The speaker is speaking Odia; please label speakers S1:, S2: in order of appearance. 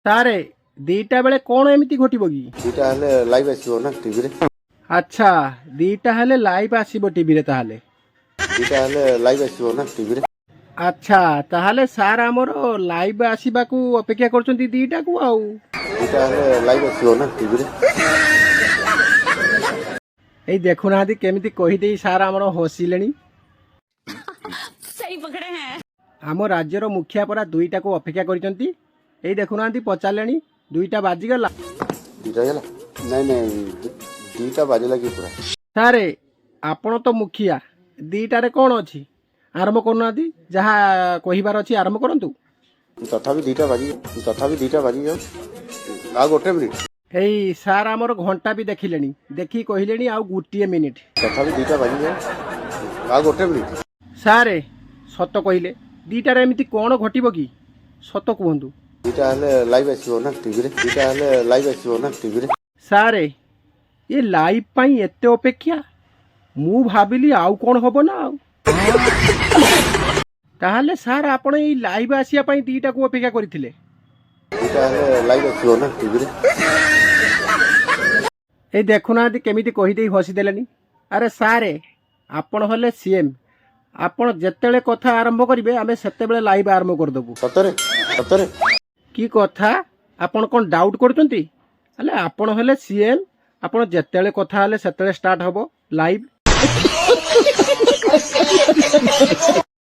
S1: ସାରେ, 2ଟା ବେଳେ କ'ଣ ଏମିତି ଘଟିବ କି?
S2: 2ଟା ହେଲେ ଲାଇଭ୍ ଆସିବ ନା ଟିଭିରେ।
S1: ଆଚ୍ଛା, 2ଟା ହେଲେ ଲାଇଭ୍ ଆସିବ ଟିଭିରେ ତାହେଲେ।
S2: 2ଟା ହେଲେ ଲାଇଭ୍ ଆସିବ ନା ଟିଭିରେ।
S1: ଆଚ୍ଛା, ତାହେଲେ ସାର୍ ଆମର ଲାଇଭ୍ ଆସିବାକୁ ଅପେକ୍ଷା କରୁଛନ୍ତି 2ଟାକୁ ଆଉ।
S2: 2ଟା ହେଲେ ଲାଇଭ୍ ଆସିବ ନା ଟିଭିରେ।
S1: ଏଇ ଦେଖୁନାହାନ୍ତି, କେମିତି କହିଦେଇ ସାର୍ ଆମର ହସିଲେଣି।
S3: सही पकड़े हैं।
S1: ଆମ ରାଜ୍ୟର ମୁଖିଆ ପରା 2ଟାକୁ ଅପେକ୍ଷା କରିଛନ୍ତି। ଏଇ ଦେଖୁନାହାନ୍ତି, ପଚାରିଲେଣି, 2ଟା ବାଜିଗଲା?
S2: 2ଟା ହେଇଗଲା? ନାଇଁ ନାଇଁ, 2ଟା ବାଜିଲା କି ପୁରା?
S1: ସାରେ, ଆପଣ ତ ମୁଖିଆ, 2ଟାରେ କ'ଣ ଅଛି? ଆରମ୍ଭ କରୁନାହାନ୍ତି, ଯାହା କହିବାର ଅଛି ଆରମ୍ଭ କରନ୍ତୁ।
S2: ତଥାପି 2ଟା ବାଜି ଯାଉ, ଆଉ ଗୋଟେ ମିନିଟ୍।
S1: ଏଇ ସାର୍ ଆମର ଘଣ୍ଟା ବି ଦେଖିଲେଣି, ଦେଖି କହିଲେଣି ଆଉ ଗୋଟିଏ ମିନିଟ୍।
S2: ତଥାପି 2ଟା ବାଜି ଯାଉ, ଆଉ ଗୋଟେ ମିନିଟ୍।
S1: ସାରେ, ସତ କହିଲେ, 2ଟାରେ ଏମିତି କ'ଣ ଘଟିବ କି? ସତ କୁହନ୍ତୁ।
S2: 2ଟା ହେଲେ ଲାଇଭ୍ ଆସିବ ନା ଟିଭିରେ। 2ଟା ହେଲେ ଲାଇଭ୍ ଆସିବ ନା ଟିଭିରେ।
S1: ସାରେ, ଏ ଲାଇଭ୍ ପାଇଁ ଏତେ ଅପେକ୍ଷା? ମୁଁ ଭାବିଲି ଆଉ କ'ଣ ହବ ନା ଆଉ। ତାହେଲେ ସାର୍, ଆପଣ ଏଇ ଲାଇଭ୍ ଆସିବା ପାଇଁ 2ଟାକୁ ଅପେକ୍ଷା କରିଥିଲେ?
S2: 2ଟା ହେଲେ ଲାଇଭ୍ ଆସିବ ନା ଟିଭିରେ।
S1: ଏଇ ଦେଖୁନାହାନ୍ତି, କେମିତି କହିଦେଇ ହସିଦେଲେନି। ଆରେ ସାରେ, ଆପଣ ହେଲେ ସିଏମ୍, ଆପଣ ଯେତେବେଳେ କଥା ଆରମ୍ଭ କରିବେ, ଆମେ ସେତେବେଳେ ଲାଇଭ୍ ଆରମ୍ଭ କରିଦେବୁ।
S2: ସତରେ, ସତରେ।
S1: କି କଥା, ଆପଣ କ'ଣ ଡାଉଟ୍ କରୁଛନ୍ତି? ହେଲେ ଆପଣ ହେଲେ ସିଏମ୍, ଆପଣ ଯେତେବେଳେ କଥା ହେଲେ ସେତେବେଳେ ଷ୍ଟାର୍ଟ ହେବ ଲାଇଭ୍।